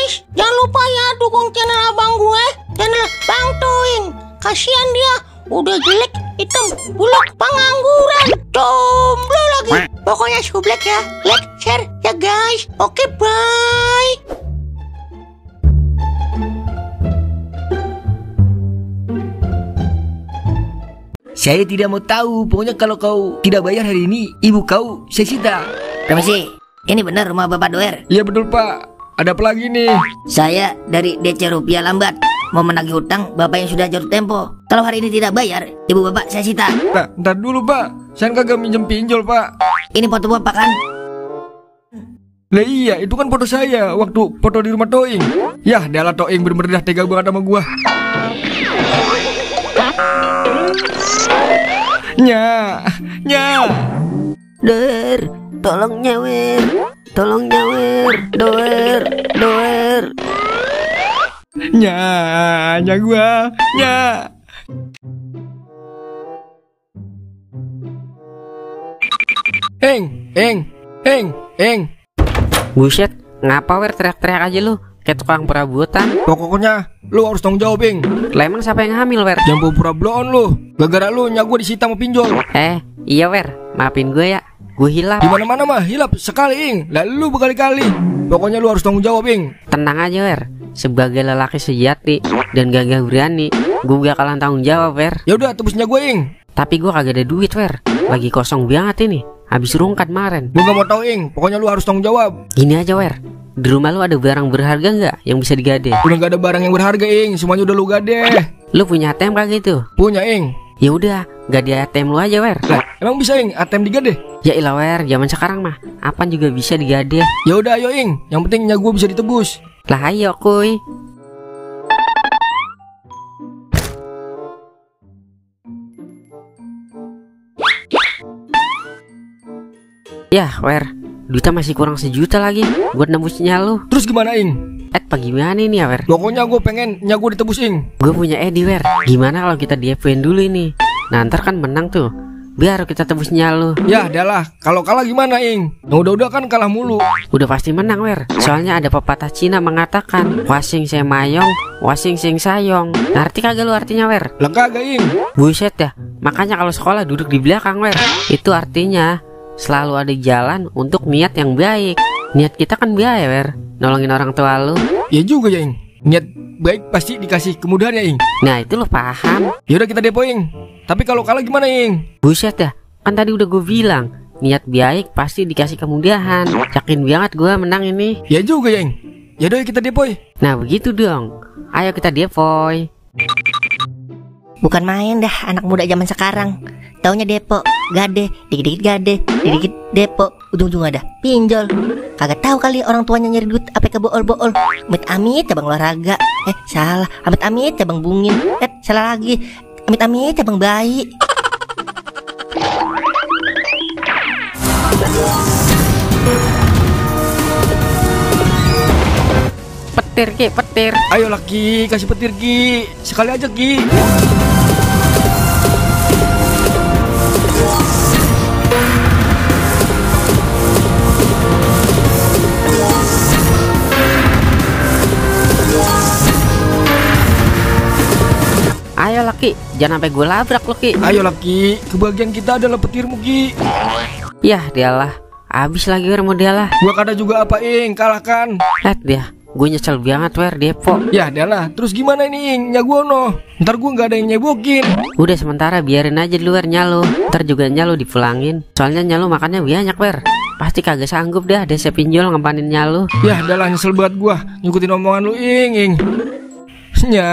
guys, jangan lupa ya dukung channel abang gue, channel Bang Toing. Kasihan dia, udah jelek, hitam, buluk, pengangguran, jomblo lagi. Pokoknya sublek ya, like, share ya guys. Oke, bye. Saya tidak mau tahu, pokoknya kalau kau tidak bayar hari ini, ibu kau saya sita. Permisi, ini benar rumah Bapak Doer? Iya betul Pak, ada apa lagi nih? Saya dari DC Rupiah Lambat, mau menagih hutang Bapak yang sudah jatuh tempo. Kalau hari ini tidak bayar, ibu Bapak saya sita. Nah, ntar dulu Pak, saya kagak minjem pinjol Pak. Ini foto Bapak kan? Lah iya, itu kan foto saya waktu foto di rumah Toing. Yah, dalah Toing bener-bener dah tega banget sama gua. Nya. Doer, tolong nyawer, Doer. Nya gua, nya. Eng. Buset, ngapa wer teriak-teriak aja lu? Kayak tukang perabotan. Pokoknya lu harus tanggung jawab, Eng. Lah emang siapa yang hamil, wer? Jangan pura bloon lu. Gara-gara lu nya gua disita mau pinjol. Iya wer, maafin gue ya. Gue hilap. Di mana-mana mah hilap sekali, Eng. Lalu berkali-kali. Pokoknya lu harus tanggung jawab, Eng. Tenang aja, wer. Sebagai lelaki sejati dan gagah berani, gue bakalan tanggung jawab, wer. Ya udah, tebusnya gue, Eng. Tapi gue kagak ada duit, wer. Lagi kosong banget ini. Habis rungkat kemarin. Gue gak mau tahu, Eng. Pokoknya lu harus tanggung jawab. Gini aja, wer. Di rumah lu ada barang berharga nggak yang bisa digade? Udah gak ada barang yang berharga, Eng. Semuanya udah lu gade. Lu punya ATM kagak itu? Punya, Eng. Ya udah, gade ATM lu aja, wer. Lah, emang bisa, Eng? ATM digade? Ya ilah, wer. Zaman sekarang mah apaan juga bisa digade. Ya udah, ayo, Eng. Yang penting nya gue bisa ditebus. Lah ayo, kuy. Ya, wer. Duitnya masih kurang 1 juta lagi buat nembusnya lu. Terus gimana, Eng? Bagaimana ini ya, wer? Pokoknya gue pengen nya gue ditebus, Eng. Gue punya Edi, wer. Gimana kalau kita DP-in dulu ini? Nah, ntar kan menang tuh. Biar kita tebusnya lu. Ya, adalah. Kalau kalah gimana, Eng? Yang udah-udah kan kalah mulu. Udah pasti menang, wer. Soalnya ada pepatah Cina mengatakan, wasing sing mayong, wasing sing sayong. Ngerti kagak lu artinya, wer? Lah kagak, Eng. Buset ya. Makanya kalau sekolah duduk di belakang, wer. Itu artinya selalu ada jalan untuk niat yang baik. Niat kita kan baik, wer. Nolongin orang tua lu. Ya juga ya, Eng. Niat baik pasti dikasih kemudahan ya, Eng. Nah, itu lo paham. Yaudah kita depo, Eng. Tapi kalau kalah gimana, Eng? Buset ya. Kan tadi udah gue bilang, niat baik pasti dikasih kemudahan. Yakin banget gue menang ini. Ya juga ya, Eng. Yaudah kita depoy. Nah, begitu dong. Ayo kita depoy. Bukan main dah anak muda zaman sekarang. Taunya depo, gade, dikit-dikit gade, dikit depo, ujung-ujung ada pinjol. Kagak tahu kali orang tuanya nyari duit apa ke bool-bool. Amit-amit cabang olahraga. Salah. Amit-amit cabang bungin. Salah lagi. Amit-amit cabang bayi. Petir, Ki, petir. Ayo laki, kasih petir, Ki. Sekali aja, Ki. Ayo laki, jangan sampai gue labrak lo, Ki. Ayo laki, kebahagiaan kita adalah petirmu, Ki. Yah, dialah. Habis lagi wer modelah. Gua kada juga apa, Eng, kalahkan. Lihat dia, gue nyesel banget wer depo. Ya, dialah. Terus gimana ini, Eng? Nyagu no. Ntar gua nggak ada yang nyebokin. Udah sementara biarin aja di luar nyalo. Ntar juga nyalo dipulangin. Soalnya nyalo makannya banyak, wer. Pasti kagak sanggup dah desa pinjol ngempanin nyalo. Ya, dialah nyesel banget gua ngikutin omongan lu, Eng. Nya.